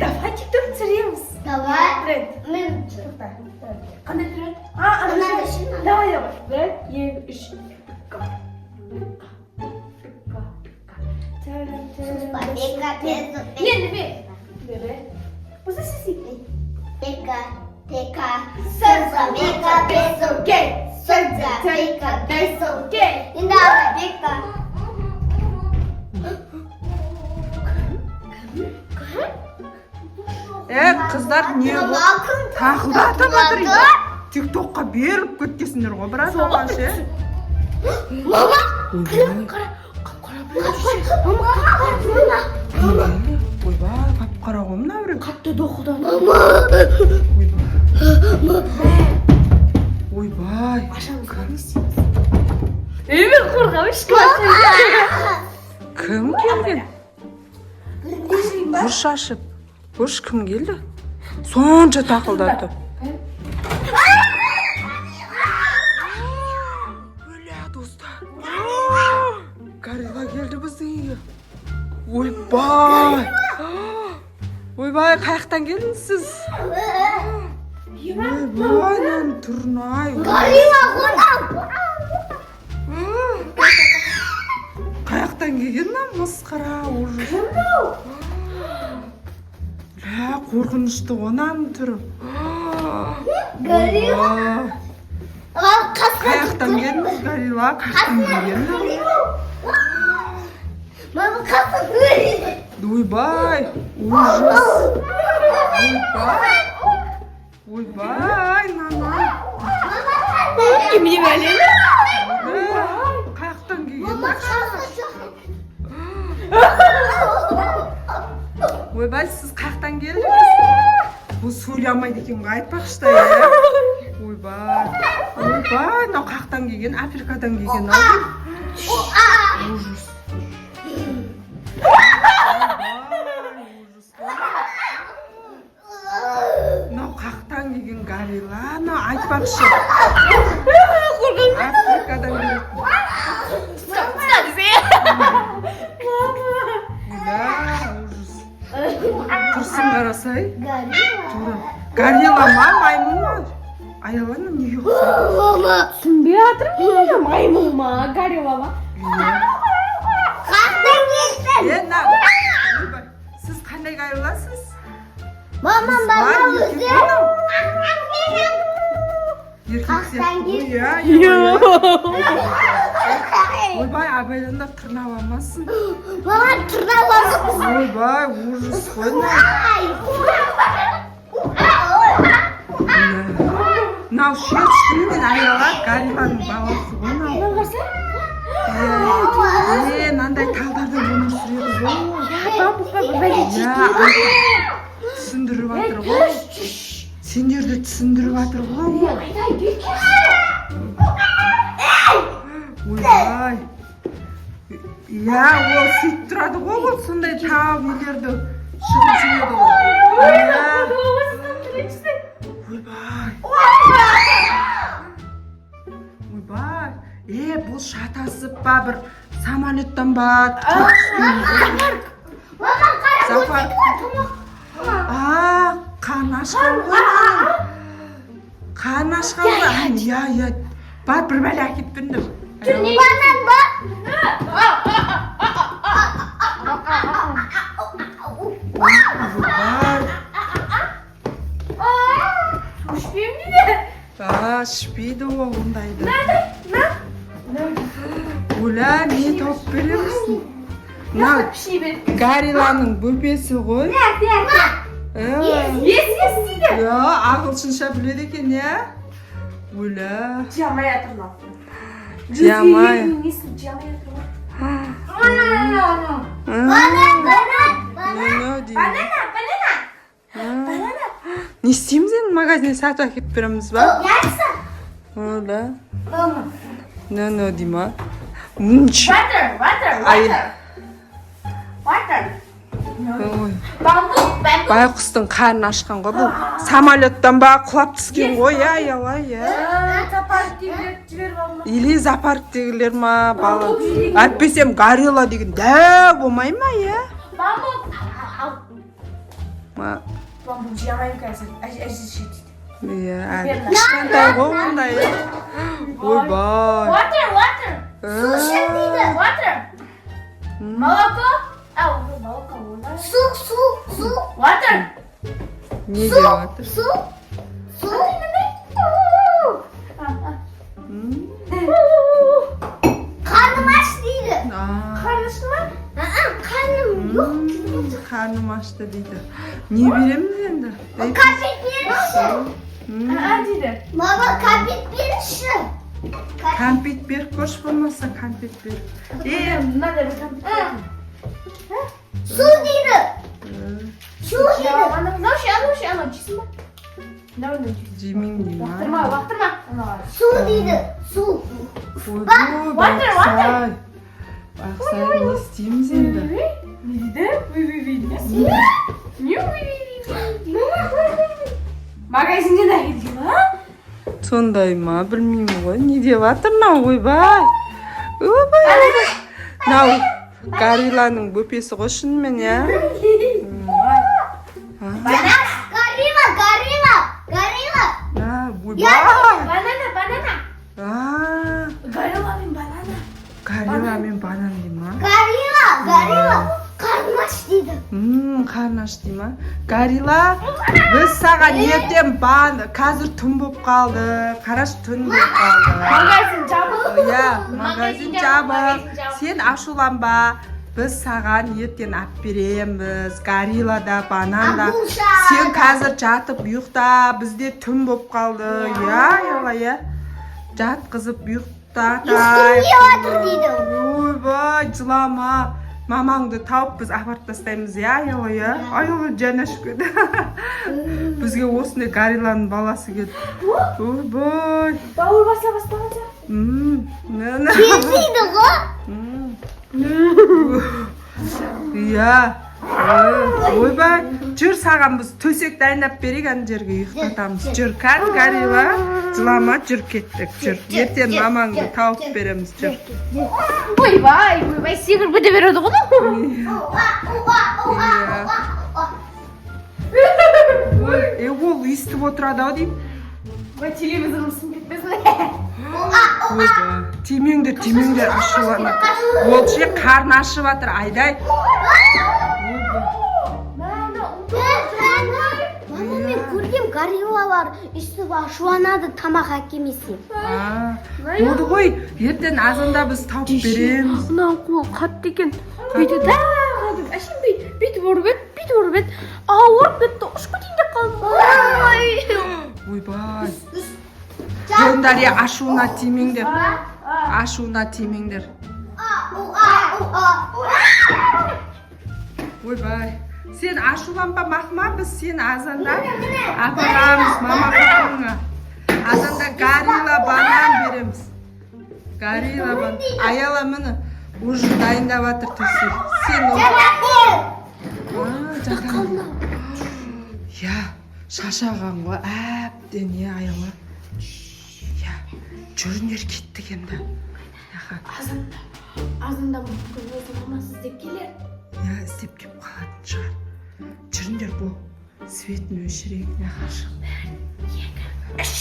Давай тикток түсіреміз. Давай. Тренд. Мен Тоқта. Қандай тренд? А, ана. Мынандай ше, мынандай. Давай, давай. Бір, екі, үш. Ка. Ка. Ка. Тәрім, тәрім. Бека, песо, Енді мен. Бебе. Осы сесі. Бека, тека, сырза, бека, песо, Кел. сырза, бека, песо. Кел. Енді ағай, бека. Е, қыздар, не болды? Тақылдатып жатыр. Тиктокқа беріліп кеткенсіңдер ғой біраз оған ше. Мама! Ойбай, Қара. Қап-қара. Мама! ойбай, қап қара ғой мына біреу. Қатты доқылдады. Ойбай. Ойбай. Ашамыз ба, не істейміз? Е, мен қорқамын, ешкім Кім келген? Бұрыш ашып. Бұрыш, кім келді? Сонша тақылдатып. Өлә, достар. Горилла келді біздің үйге. Ойбай. Ойбай, қаяқтан келдіңіз сіз? Ойбай, мынаның түрін ай. Горилла қонақ! Қаяқтан келген мына масқара, ужас. Лә, қорқынышты ғой мынаның түрі. Горилла! Ойбай. Қасқа Қаяқтан келдіңіз, горилла? Қаяқтан келген? Мама, қасқа. Ойбай, ужас. Ойбай. Ойбай, мынаны. Немене бәле? Қаяқтан келген? Мама, қасқа. Ойбай, сіз қаяқтан келдіңіз? Бұл сөйлей алмайды екен ғой, айтпақшы да, иә. Ойбай. Ойбай, мынау қаяқтан келген? Африкадан келген ау деймін. Ужас. Ойбай, ужас қой. Мынау қаяқтан келген горилла? Мынау, айтпақшы. Африкадан келетін. Ұста, ұста десе. Ля, ужас. Тұрсын, қарасай. Горилла. Горилла ма, маймыл ма? Аялана неге ұқсайды? Мама. Түсінбей жатырмын мен, маймыл ма, горилла ма? Қаяқтан келдің? Е, мына. Ойбай, сіз қандай горилласыз? Мама, Қыз мама, ба, еркек өзі. пе мынау? Еркек Қаяқтан сияқты ғой, келдің? иә, иә, иә. Ойбай, абайлаңдар, тырнап алмасын. Мама, тырнап алмасын. Ойбай, ужас қой мынау. Мынау ше, шынымен, аяла, горилланың баласы ғой мынау. Иә, е, мынандай талдарда өмір сүреді ғой. Бамбук па, бір бәле. Иә, түсіндіріп жатыр ғой. Сендерді түсіндіріп жатыр ғой ол. Айдай, бері. Ойбай. Иә, ол сөйтіп тұрады ғой, ол сондай тау нелерді шығып жүреді ғой. Иә. Ойбай. Ойбай. Е, бұл шатасып па, бір самолеттан ба құлап түскен ғой. Мама, қара. Зоопарк. А, қарны ашқан ғой мынаның. Қарны ашқан ғой. А, иә, иә. Бар, бір бәле әкеліп беріңдер. Банан ба? Ойбай. Ішпеймін дейді. А, ішпейді ол ондайды. Оля, не тауып береміз? Мынау Пішей бер. горилланың бөпесі ғой. Э, Yes, yes дейді. Иә, ағылшынша біледі екен, иә. Оля. Жей алмай жатыр мынау. Жей алмай. Несін жей алмай жатыр ғой. Банан, банан, банан. Не деймін. Банана, банана. Банана. Не істейміз енді, магазиннен сатып әкеліп береміз ба? Яйца. Оля. Мама. No, no дей ма? Мынш. Water, water, Ай. water. Water. Ой. Бамбук, бамбук. Байқұстың қарны ашқан ғой бұл. Самолеттан ба құлап түскен ғой, иә, аяла, иә. Зоопарктегілер жіберіп алма. Или зоопарктегілер ма, бала. Әйтпесем горилла деген дәу болмай ма, иә? Бамбук. Ма- Бамбук жей алмаймын қазір. Әже дейді. Иә, әлі кішкентай ғой ондай, иә. Ойбай. Water, water. А, Water. Молоко. А, ой, молоко ойбай. Су, су, су. Water. Не деп жатыр? Су. Су. Қарным аш дейді. А, Қарны ашты ма? Қарным жоқ. Қарным ашты дейді. Не береміз енді? Ей, Кәмпит беріңізші. А, дейді. Мама, кәмпит беріңізші. Кәмпит беріп көрші, болмаса кәмпит бер. Е, мынандай бір кәмпит. Су дейді. Су дейді. Анау ше, анау ше, анау жейсің ба? Мынау мынау жейсің. Жемеймін дей ма? Лақтырма, лақтырма. Анау. Су дейді. Су. Ойбай, Water, water. Байқұсай, не істейміз енді? Не дейді? Уй, уй, уй, не? Не, уй, уй, уй, уй. Магазиннен әкелген ма? Сондай ма, білмеймін ғой. Не деп жатыр мынау? Ойбай, ойбай, ойбай! Мынау горилланың бөпесі ғой шынымен, иә. Горилла, горилла, горилла. А, ойбай! Банана, банана. А, Горилла мен банана. Горилла мен банан дей ма? Горилла, горилла. Қарным аш дейді. Қарны аш дей ма? Горилла, біз саған ертең бан, қазір түн болып қалды. Қарашы, түн болып қалды. Магазин жабық. Иә, магазин Магазин жабық, жабық. Магазин жабық. Сен ашуланба. Біз саған ертең алып береміз. Горилла да, банан да. Агуша. Сен қазір жатып ұйықта, бізде түн болып қалды. Иә, Аяла, иә. Жатқызып ұйықтатайық. Ұйқым келіп жатыр дейді. Ойбай, жылама. Мамаңды тауып, біз апарып тастаймыз, иә, Аяла, иә? Аяла жаны ашып кетті. Бізге осындай горилланың баласы келді. Ойбай. Бауыр баса бастаған сияқты. На, на. Кел дейді ғой. Иә. Ойбай, жүр, саған біз төсек дайындап берейік, ана жерге ұйықтатамыз. Жүр, кән, горилла, жылама, жүр, кеттік, жүр. Ертең мамаңды тауып береміз, жүр. Ойбай, ойбай, секіріп кете береді ғой. Уа, уа, уа, уа, уа. Ой, е, ол өйстіп отырады ау деймін. Ой, телевизорым сынып кетпесін. Уа, уа. Ойбай, тимеңдер, тимеңдер, ашуланады. Ол ше, қарны ашып жатыр, айдай. Ойбай. Мама, мен көргем, гориллалар өйстіп ашуланады тамақ әкелмесе. А, болды ғой, ертең азанда біз тауып береміз. Мынау қол қатты екен. Бүйтіп да, әшейін бүйтіп ұрып еді, бүйтіп ұрып еді. Ауырып кетті, ұшып кетейін деп қалдым. Ой. Ойбай. Жүріңдер, е, ашуына тимеңдер. Ашуына тимеңдер. Уа, уа, уа. Ойбай. Сен ашуланба, мақма, біз сені азанда апарамыз мама папаңа. Азанда горилла, банан береміз. Горилла, банан. Аяла, міне, уже дайындап жатыр төсек. Сен А, жатамын. Иә, шаршаған ғой әбден, иә, Аяла. Иә, жүріңдер, кеттік енді. Аха. Азанда, азанда мүмкін өзі мамасы іздеп келер. Иә, іздеп келіп қалатын шығар. Жүріңдер, бұл светін өшірейік. Аха. Екі, үш.